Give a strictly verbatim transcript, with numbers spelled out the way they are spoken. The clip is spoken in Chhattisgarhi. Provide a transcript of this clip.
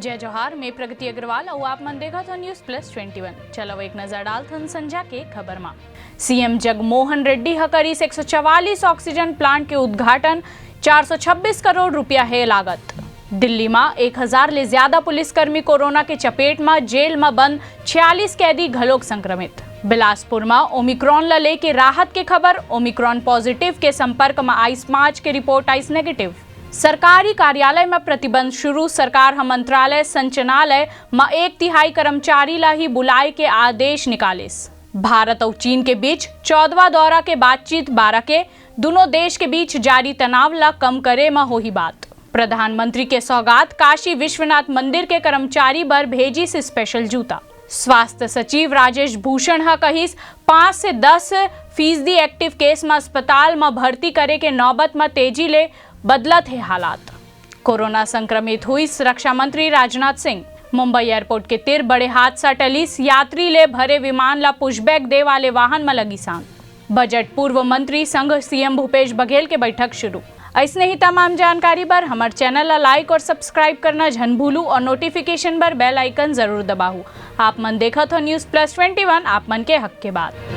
जय जोहार, मैं प्रगति अग्रवाल अउ आप मन देखत हो News Plus twenty one। चलो एक नजर डालथन संझा के खबर मा। सीएम जगमोहन रेड्डी ह करिस एक सौ चवालीस ऑक्सीजन प्लांट के उद्घाटन, चार सौ छब्बीस करोड़ रुपया हे लागत। दिल्ली मा एक हजार ले ज्यादा पुलिसकर्मी कोरोना के चपेट मा, जेल मा बंद छियालीस कैदी घलोक संक्रमित। बिलासपुर मा ओमिक्रॉन ला लेके राहत के खबर, ओमिक्रॉन पॉजिटिव के संपर्क मा आइस पांच के रिपोर्ट आइस नेगेटिव। सरकारी कार्यालय मा प्रतिबंध शुरू, सरकार ह मंत्रालय संचालनालय मा एक तिहाई कर्मचारी ला ही बुलाए के आदेश निकालिस। भारत अउ चीन के बीच चौदहवाँ दौरा के बातचीत बारह के, दुनों देश के बीच जारी तनाव ला कम करे मा होही बात। प्रधानमंत्री के सौगात, काशी विश्वनाथ मंदिर के कर्मचारी बर भेजिस स्पेशल जूता। स्वास्थ्य सचिव राजेश भूषण ह कहिस, पाँच से दस फीसदी एक्टिव केस म अस्पताल म भर्ती करे के नौबत म तेजी ले बदलत हे हालात। कोरोना संक्रमित हुइस रक्षा मंत्री राजनाथ सिंह। मुंबई एयरपोर्ट के तीर बड़े हादसा टलिस, यात्री ले भरे विमान ला पुशबैक दे वाले वाहन म लगिस आग। बजट पूर्व मंत्री संग सीएम भूपेश बघेल के बैठक शुरू। अइसने ही तमाम जानकारी बर हमर चैनल ला लाइक और सब्सक्राइब करना झन भूलू और नोटिफिकेशन बर बेल आइकन जरूर दबाहू। आप मन देखत हो News Plus twenty one, आप मन के हक के बात।